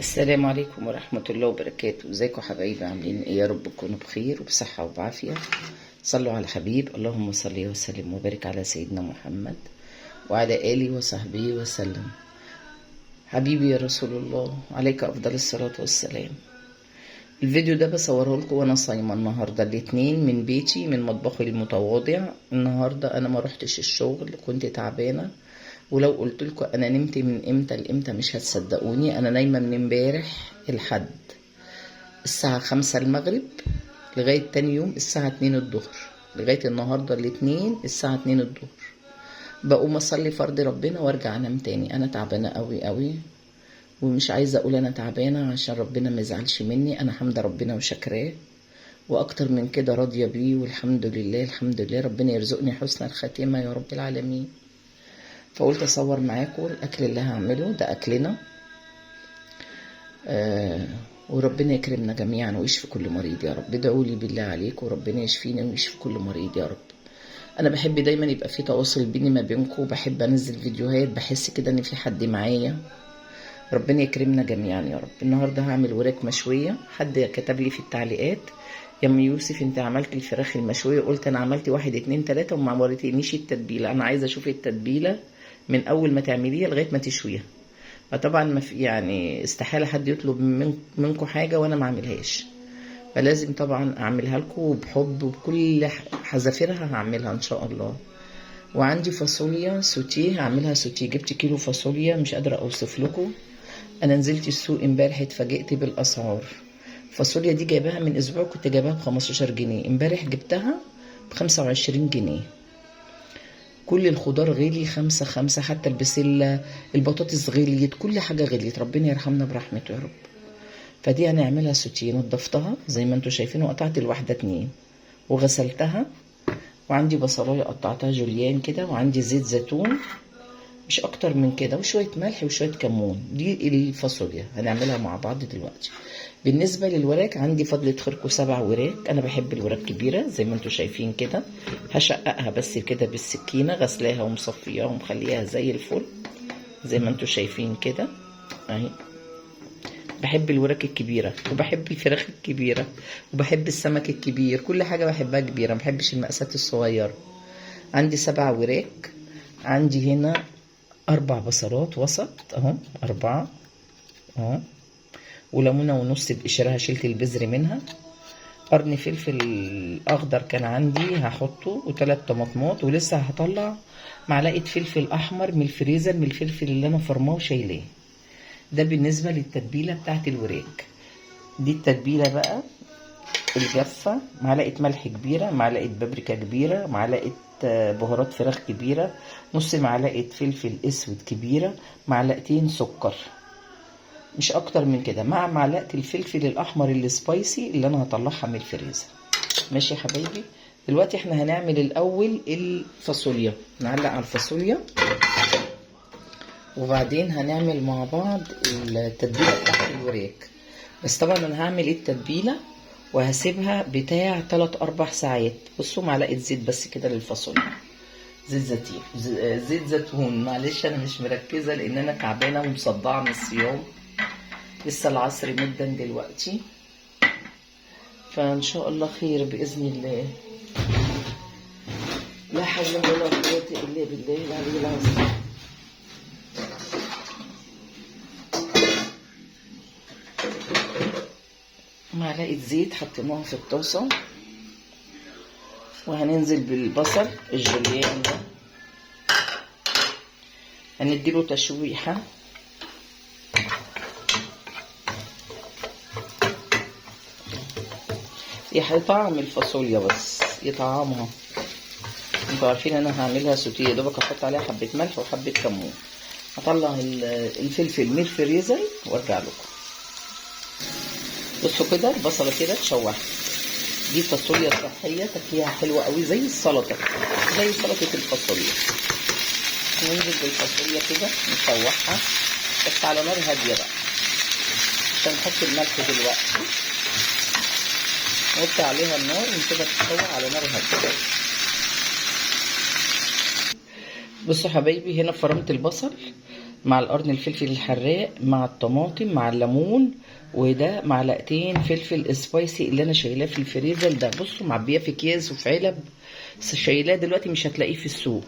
السلام عليكم ورحمة الله وبركاته. ازيكم حبايبي؟ عاملين ايه؟ يا رب تكونوا بخير وبصحة وبعافية. صلوا على الحبيب، اللهم صل وسلم وبارك على سيدنا محمد وعلى آله وصحبه وسلم. حبيبي يا رسول الله، عليك أفضل الصلاة والسلام. الفيديو ده بصورة لكم وانا صايمة النهاردة الاثنين من بيتي، من مطبخي المتواضع. النهاردة انا ما روحتش الشغل، كنت تعبانة، ولو قلت لكم انا نمت من امتى لامتى مش هتصدقوني. انا نايمة من امبارح الحد الساعة 5 المغرب لغاية تاني يوم الساعة 2 الظهر، لغاية النهاردة الاثنين الساعة 2 الظهر. بقوم اصلي فرض ربنا وارجع انام تاني. انا تعبانة قوي قوي، ومش عايزة اقول انا تعبانة عشان ربنا ما يزعلش مني. انا حامدة ربنا وشكراه، واكتر من كده راضية بيه، والحمد لله الحمد لله. ربنا يرزقني حسن الخاتمة يا رب العالمين. فقلت اصور معاكم الاكل اللي هعمله، ده اكلنا. وربنا يكرمنا جميعا ويشفي كل مريض يا رب. ادعوا لي بالله عليكم، وربنا يشفيني ويشفي كل مريض يا رب. انا بحب دايما يبقى في تواصل بيني ما بينكم، بحب انزل فيديوهات، بحس كده ان في حد معايا. ربنا يكرمنا جميعا يا رب. النهارده هعمل وراك مشوية. حد كتب لي في التعليقات: يا ام يوسف انت عملت الفراخ المشويه؟ قلت انا عملت 1 2 3 وما وريتنيش التتبيله. انا عايزه اشوف التتبيله من اول ما تعمليها لغاية ما تشويها. فطبعا ما في يعني استحالة حد يطلب منكم حاجة وانا ما اعملهاش، فلازم طبعا اعملها لكم بحب وبكل حذافيرها هعملها ان شاء الله. وعندي فاصوليا سوتيه هعملها سوتيه. جبت كيلو فاصوليا مش قادرة اوصف لكم. انا نزلت السوق امبارح اتفاجئت بالاسعار. الفاصوليا دي جايباها من اسبوع، كنت جايباها ب15 جنيه، امبارح جبتها ب25 جنيه. كل الخضار غلي 5 5، حتى البسلة، البطاطس غليت، كل حاجة غليت. ربنا يرحمنا برحمته يا رب. فدي هنعملها سوتيه. نضفتها زي ما انتم شايفين، وقطعت الواحدة 2 وغسلتها. وعندي بصلاية قطعتها جوليان كده، وعندي زيت زيتون مش اكتر من كده، وشوية ملح وشوية كمون. دي الفاصوليا هنعملها مع بعض دلوقتي. بالنسبة للوراك عندي فضلة خيركم 7 وراك. انا بحب الوراك كبيرة زي ما انتم شايفين كده. هشققها بس كده بالسكينة، غسلاها ومصفياها ومخليها زي الفل زي ما انتم شايفين كده اهي. بحب الوراك الكبيرة، وبحب الفراخ الكبيرة، وبحب السمك الكبير، كل حاجة بحبها كبيرة، ما بحبش المقاسات الصغيرة. عندي 7 وراك. عندي هنا 4 بصلات وسط اهو، 4 اهو، وليمونة ونص بقشرها، شلت البذر منها. قرن فلفل اخضر كان عندي هحطه، و3 طماطمات، ولسه هطلع معلقة فلفل احمر من الفريزر، من الفلفل اللي انا فرماه وشايلاه. ده بالنسبة للتتبيلة بتاعت الوراك. دي التتبيلة بقى الجافة: معلقة ملح كبيرة، معلقة بابريكا كبيرة، معلقة بهارات فراخ كبيرة، نص معلقة فلفل اسود كبيرة، معلقتين سكر، مش اكتر من كده، مع معلقة الفلفل الاحمر السبايسي اللي انا هطلعها من الفريزر. ماشي يا حبايبي. دلوقتي احنا هنعمل الاول الفاصوليا، نعلق على الفاصوليا، وبعدين هنعمل مع بعض التتبيلة بتاعت الوراك. بس طبعا انا هعمل ايه التتبيلة وهسيبها بتاع 3-4 ساعات. بصوا، معلقة زيت بس كده للفاصوليا، زيت زيتون، زيت زيتون. معلش انا مش مركزة لان انا تعبانة ومصدعة من الصيام، لسه العصر مدا دلوقتي، فان شاء الله خير باذن الله. لا حول ولا قوة الا بالله العلي العظيم. معلقة زيت حطيناها في الطاسة، وهننزل بالبصل الجوليان ده، هنديله تشويحة. يطعم الفاصوليا بس، يطعمها. انتوا عارفين انا هعملها سوتيه، يا دوبك هحط عليها حبة ملح وحبة كمون. هطلع الفلفل من الفريزر وارجع لكم. بصوا كده البصله كده اتشوحت. دي فاصوليا صحية، تاكليها حلوة قوي زي السلطة، زي سلطة الفاصوليا. ننزل بالفاصوليا كده نشوحها بس على نار هادية بقى، عشان نحط الملح دلوقتي. نوطي عليها النار ونسيبها تتشوح على نار هادية. بصوا حبايبي، هنا فرمت البصل، مع القرن الفلفل الحراق مع الطماطم مع الليمون، وده معلقتين فلفل spicy اللي انا شايلاه في الفريزر ده. بصوا معبيه في اكياس وفي علب، بس شايلاه دلوقتي مش هتلاقيه في السوق.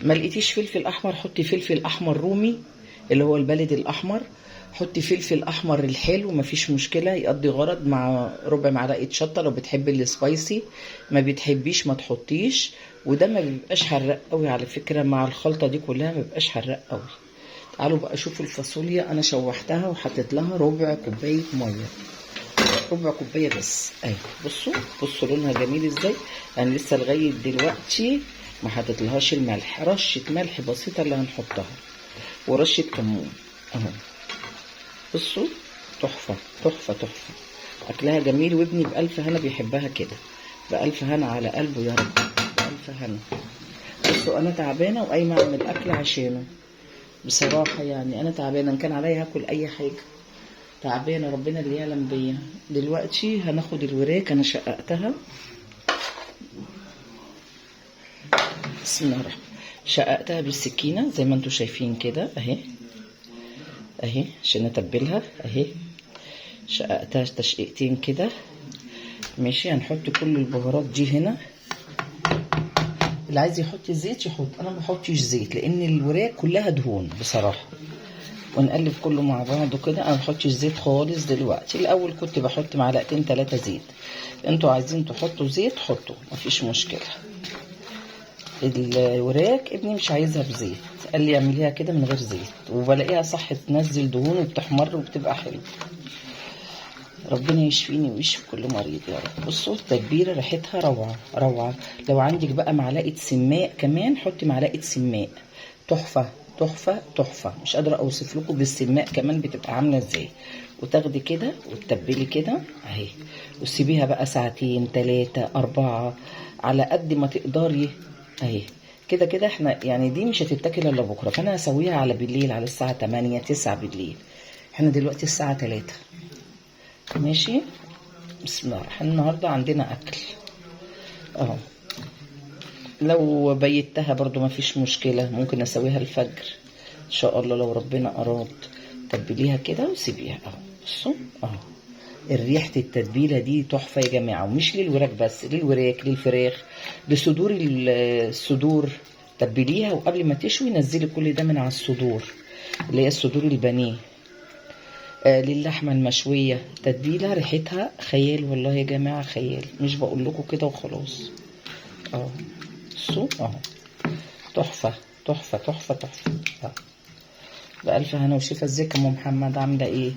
ما لقيتيش فلفل احمر حطي فلفل احمر رومي اللي هو البلد الاحمر، حطي فلفل احمر الحلو مفيش مشكلة، يقضي غرض مع ربع معلقه شطه لو بتحبي ال spicy، ما بتحبيش ما تحطيش. وده ما بيبقاش حراق قوي على فكرة، مع الخلطة دي كلها ما بيبقاش حراق قوي. تعالوا بقى شوفوا الفاصوليا، انا شوحتها وحطيت لها ربع كوباية مية، ربع كوباية بس اهي. بصوا بصوا لونها جميل ازاي. انا لسه لغاية دلوقتي ما حطيت لهاش الملح، رشه ملح بسيطة اللي هنحطها ورشه كمون اهو. بصوا تحفة تحفة تحفة، اكلها جميل، وابني بالف هنا بيحبها كده، بالف هنا على قلبه يا رب، بالف هنا. بصوا انا تعبانة وقايمه اعمل اكل عشانه بصراحة، يعني انا تعبانة، ان كان عليا هاكل اي حاجة، تعبانة ربنا اللي يعلم بيا. دلوقتي هناخد الوراك، انا شققتها، بسم الله الرحمن، شققتها بالسكينة زي ما انتم شايفين كده اهي اهي عشان اتبلها اهي، شققتها تشقيقتين كده ماشي. هنحط كل البهارات دي هنا، اللي عايز يحط زيت يحط، انا ما بحطش زيت لان الوراك كلها دهون بصراحة. ونقلب كله مع بعضه كده. انا ما بحطش زيت خالص دلوقتي، الاول كنت بحط معلقتين 3 زيت، انتوا عايزين تحطوا زيت حطوا مفيش مشكلة. الوراك ابني مش عايزها بزيت، قال لي اعمليها كده من غير زيت، وبلاقيها صح تنزل دهون وبتحمر وبتبقى حلوة. ربنا يشفيني ويشفي كل مريض يا رب. بصوا التتبيله ريحتها روعه روعه. لو عندك بقى معلقه سماق كمان حطي معلقه سماق، تحفة تحفة تحفة، مش قادرة اوصف لكم بالسماق كمان بتبقى عامله ازاي. وتاخدي كده وتتبلي كده اهي، وتسيبيها بقى ساعتين 3 4 على قد ما تقدري اهي كده كده. احنا يعني دي مش هتتاكل الا بكره، فانا هسويها على بالليل على الساعة 8 9 بالليل، احنا دلوقتي الساعة 3 ماشي. بسم الله الرحمن. النهارده عندنا اكل اهو، لو بيتها برضو ما فيش مشكلة، ممكن اسويها الفجر ان شاء الله لو ربنا اراد. تبليها كده وسيبيها اهو. بصوا اهو الريحة التتبيلة دي تحفة يا جماعة، ومش للوراك بس، للوراك للفراخ لصدور الصدور. تبليها وقبل ما تشوي نزلي كل ده من على الصدور اللي هي الصدور البانيه، للحمة المشوية. تتبيلة ريحتها خيال والله يا جماعة، خيال، مش بقول لكم كده وخلاص اهو. بصوا اهو تحفة تحفة تحفة تحفة. بألف هنا وشفا. ازيك يا ام محمد، عاملة ايه؟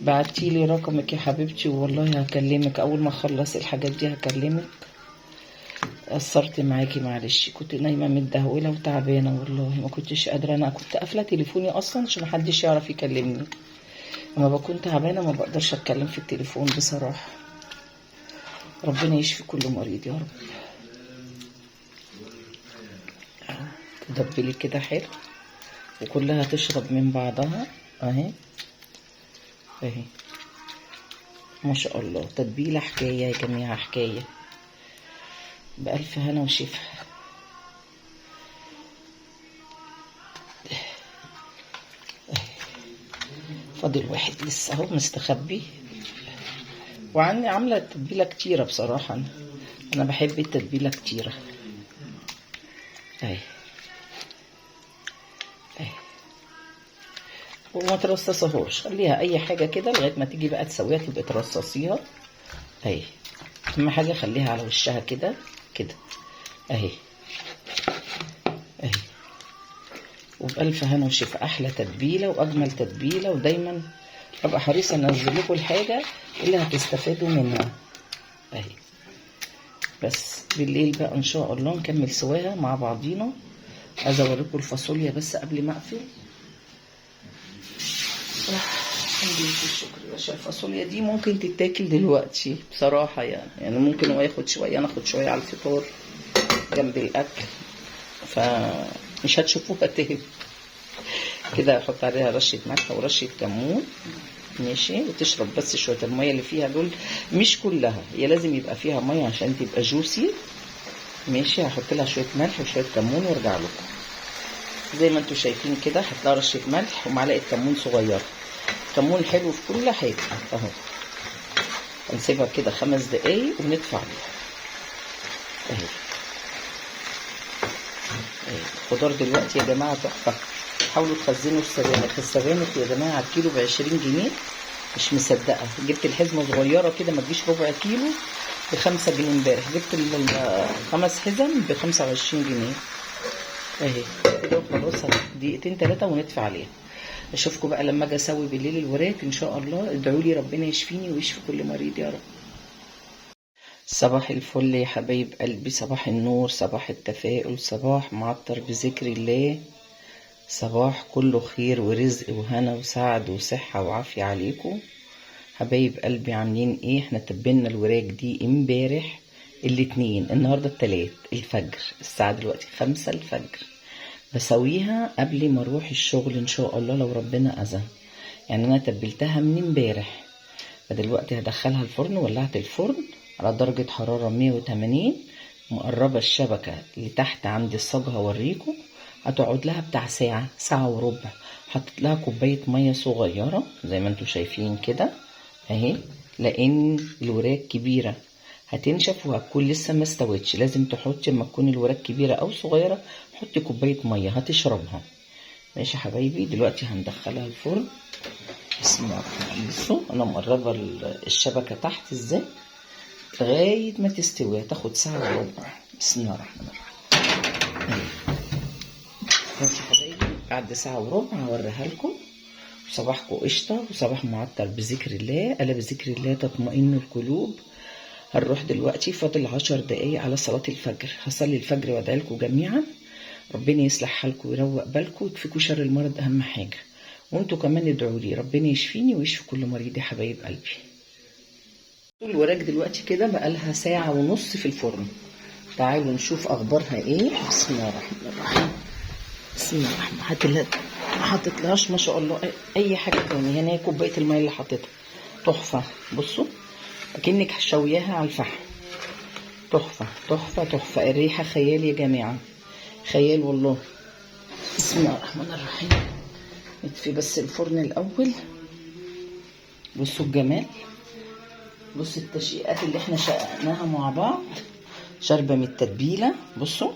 بعتيلي رقمك يا حبيبتي والله هكلمك اول ما اخلص الحاجات دي هكلمك. قصرت معاكي معلش، كنت نايمة متدهوله وتعبانه والله ما كنتش قادرة، انا كنت قافله تليفوني اصلا عشان محدش يعرف يكلمني، لما بكون تعبانة ما بقدرش اتكلم في التليفون بصراحة. ربنا يشفي كل مريض يا رب. تدبلي كده حلو وكلها تشرب من بعضها اهي اهي ما شاء الله. تتبيله حكاية يا جماعة، حكاية. بألف هنا وشفا. فاضل واحد لسه اهو مستخبي. وعني عامله تتبيله كتيرة بصراحة، انا بحب التتبيله كتيرة اهي اهي. وما ترصصهوش، خليها اي حاجة كده لغاية ما تيجي بقى تسويها تبقى ترصصيها اهي. اهم حاجة خليها على وشها كده كده اهي اهي. وبألف هنا وشفا. احلى تتبيله واجمل تتبيله، ودايما ابقى حريصة ان انزل لكم الحاجة اللي هتستفادوا منها اهي. بس بالليل بقى ان شاء الله نكمل سواها مع بعضينا. عايزه اوريكم الفاصوليا بس قبل ما اقفل. الحمد لله والشكر يا باشا. الفاصوليا دي ممكن تتاكل دلوقتي بصراحة، يعني ممكن هو ياخد شوية، انا اخد شوية على الفطار جنب الاكل، فمش هتشوفوها تاني كده. احط عليها رشه ملح ورشه كمون ماشي، وتشرب بس شوية المية اللي فيها دول، مش كلها، هي لازم يبقى فيها مية عشان تبقى جوسي ماشي. هحط لها شوية ملح وشوية كمون وارجع لكم. زي ما انتم شايفين كده. هحط رشه ملح ومعلقة كمون صغيرة، كمون حلو في كل حاجة اهو. هنسيبها كده 5 دقايق ونطفي عليها اهي. الخضار دلوقتي يا جماعة تحفة، حاولوا تخزنوا السبانخ. السبانخ يا جماعة الكيلو ب20 جنيه، مش مصدقه. جبت الحزمة صغيرة كده ما تجيش ربع كيلو ب5 جنيه امبارح، جبت ال5 حزم ب25 جنيه اهي كده. خلاص دقيقتين 3 ونطفي عليها. اشوفكم بقى لما اجي اسوي بالليل الوراك ان شاء الله. ادعوا لي ربنا يشفيني ويشفي كل مريض يا رب. صباح الفل يا حبايب قلبي، صباح النور، صباح التفاؤل، صباح معطر بذكر الله، صباح كله خير ورزق وهنا وسعد وصحة وعافية عليكم حبايب قلبي. عاملين ايه؟ احنا تبلنا الوراك دي امبارح الاثنين، النهارده التلات الفجر، الساعة دلوقتي 5 الفجر. بسويها قبل ما اروح الشغل ان شاء الله لو ربنا اذن، يعني انا تبلتها من امبارح، فدلوقتي هدخلها الفرن. ولعت الفرن على درجة حرارة 180، مقربة الشبكة لتحت عند الصاج هوريكم. هتقعد لها بتاع ساعة، ساعة وربع. حطيت لها كوباية مية صغيرة زي ما انتم شايفين كده اهي، لان الوراك كبيرة هتنشف وهتكون لسه ما استوتش. لازم تحطي لما تكون الوراك كبيرة او صغيرة حطي كوباية مية هتشربها. ماشي يا حبايبي، دلوقتي هندخلها الفرن. بسم الله الرحمن الرحيم. بصوا انا مقربة الشبكة تحت ازاي لغاية ما تستوي، هتاخد ساعة وربع. بسم الله الرحمن الرحيم. ماشي يا حبايبي، بعد ساعة وربع هوريها لكم. وصباحكم قشطة وصباح معطر بذكر الله. ألا بذكر الله تطمئن القلوب. هنروح دلوقتي، فاضل 10 دقايق على صلاة الفجر. هصلي الفجر وادعي لكم جميعا ربنا يصلح حالكم ويروق بالكم ويكفيكم شر المرض أهم حاجة. وانتوا كمان ادعوا لي ربنا يشفيني ويشفي كل مريض يا حبايب قلبي. الوراك دلوقتي كده بقالها ساعة ونص في الفرن، تعالوا نشوف أخبارها ايه. بسم الله الرحمن الرحيم. بسم الله الرحمن الرحيم. ما حطيتلهاش ما شاء الله اي حاجة تاني. هنا هي كوباية المية اللي حطيتها تحفة. بصوا اكنك شوياها على الفحم، تحفة تحفة تحفة. الريحة خيال يا جماعة، خيال والله. بسم الله الرحمن الرحيم. نطفي بس الفرن الاول. بصوا الجمال، بصوا التشقيقات اللي احنا شققناها مع بعض، شاربه من التتبيله. بصوا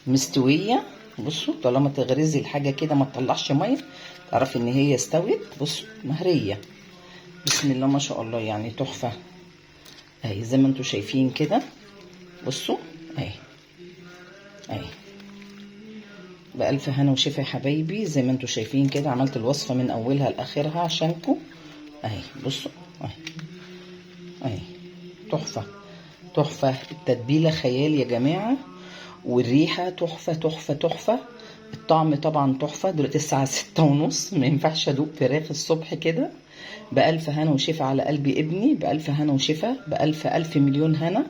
مستوية. بصوا طالما تغرزي الحاجة كده ما تطلعش مية تعرفي ان هي استوت. بصوا مهريه، بسم الله ما شاء الله، يعني تحفة اهي زي ما انتم شايفين كده. بصوا اهي اهي، بألف هنا وشفا يا حبايبي. زي ما انتم شايفين كده عملت الوصفة من اولها لاخرها عشانكم اهي. بصوا اهي اهي، تحفة تحفة. التتبيله خيال يا جماعة، والريحه تحفة تحفة تحفة، الطعم طبعا تحفة. دلوقتي الساعة 6:30، ما ينفعش ادوق فراخ الصبح كده. بألف هنا وشفا على قلبي ابني، بألف هنا وشفا، بألف ألف مليون هنا.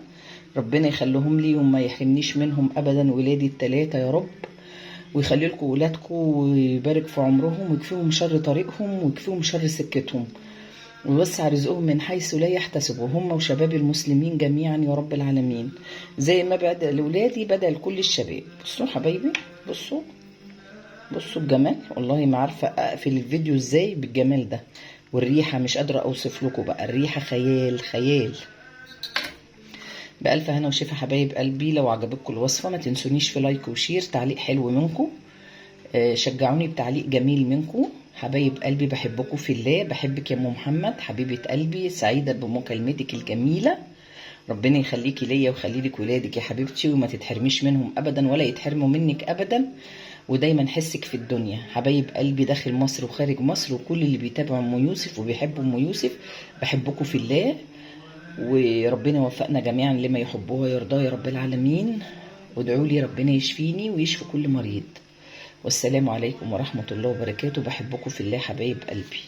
ربنا يخليهم لي وما يحرمنيش منهم أبدا، ولادي ال3 يا رب، ويخلي لكم ولادكم ويبارك في عمرهم ويكفيهم شر طريقهم ويكفيهم شر سكتهم ويوسع رزقهم من حيث لا يحتسبوا، هم وشباب المسلمين جميعا يا رب العالمين. زي ما بدأ لولادي بدأ لكل الشباب. بصوا حبايبي، بصوا بصوا الجمال، والله ما عارفة أقفل الفيديو ازاي بالجمال ده، والريحة مش قادرة أوصف لكم بقى، الريحة خيال خيال. بألف هنا وشفا حبايب قلبي. لو عجبتكم الوصفة ما تنسونيش في like و share، تعليق حلو منكم، شجعوني بتعليق جميل منكم حبايب قلبي. بحبكم في الله، بحبك يا ام محمد حبيبة قلبي، سعيدة بمكالمتك الجميلة، ربنا يخليكي ليا ويخلي لك ولادك يا حبيبتي، وما تتحرميش منهم ابدا ولا يتحرموا منك ابدا، ودايما حسك في الدنيا حبايب قلبي، داخل مصر وخارج مصر، وكل اللي بيتابعوا ام يوسف وبيحبوا ام يوسف، بحبكم في الله، وربنا يوفقنا جميعا لما يحبه ويرضاه يا رب العالمين. وادعوا لي ربنا يشفيني ويشفي كل مريض. والسلام عليكم ورحمة الله وبركاته. بحبكم في الله حبايب قلبي.